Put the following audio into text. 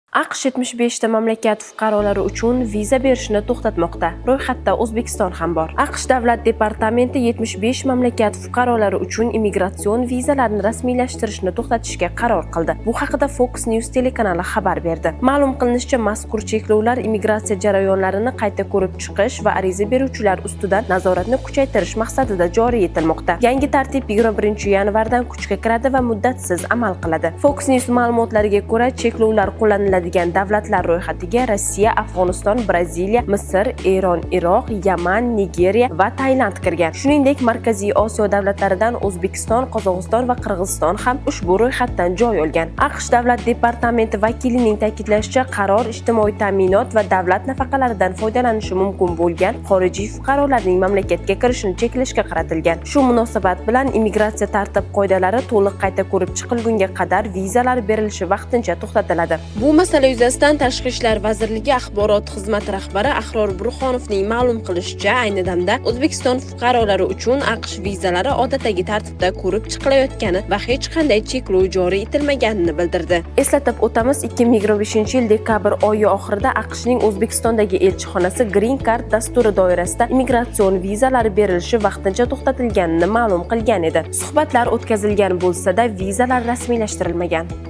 AQSh 75 ta mamlakat fuqarolari uchun viza berishni to'xtatmoqda. Ro'yxatda O'zbekiston ham bor. AQSh Davlat departamenti 75 mamlakat fuqarolari uchun immigratsion vizalarni rasmiylashtirishni to'xtatishga qaror qildi. Bu haqida Fox News telekanali xabar berdi. Ma'lum qilinishicha, mazkur cheklovlar immigratsiya jarayonlarini qayta ko'rib chiqish va ariza beruvchilar ustidan nazoratni kuchaytirish maqsadida joriy etilmoqda. Yangi tartib 21-yanvardan kuchga kiradi va muddatsiz amal qiladi. Fox News ma'lumotlariga ko'ra, cheklovlar qo'llaniladigan davlatlar ro'yxatiga Rossiya, Afg'oniston, Braziliya, Misr, Eron, Iroq, Yaman, Nigeriya va Tailand kirgan. Shuningdek, Markaziy Osiyo davlatlaridan O'zbekiston, Qozog'iston va Qirg'iziston ham ushbu ro'yxatdan joy olgan. AQSh Davlat departamenti vakilining ta'kidlashicha, qaror ijtimoiy ta'minot va davlat nafaqalaridan foydalanishi mumkin bo'lgan xorijiy fuqarolarning mamlakatga kirishini cheklashga qaratilgan. Shu munosabat bilan immigratsiya tartib qoidalari to'liq qayta ko'rib chiqilgunga qadar vizalar berilishi vaqtincha to'xtatiladi. Bu masala yuzasidan Tashqi ishlar vazirligi axborot xizmati rahbari Ahror Burxonovning ma'lum qilishicha, ayni damda O'zbekiston fuqarolari uchun AQSh vizalari odatdagi tartibda ko'rib chiqilayotgani va hech qanday cheklov joriy etilmaganini bildirdi. Eslatib o'tamiz, 2025-yil dekabr oyi oxirida AQShning O'zbekistondagi elchixonasi Green Card dasturi doirasida immigratsion vizalar berilishi vaqtincha to'xtatilganini ma'lum qilgan edi. Suhbatlar o'tkazilgan bo'lsa-da, vizalar rasmiylashtirilmagan.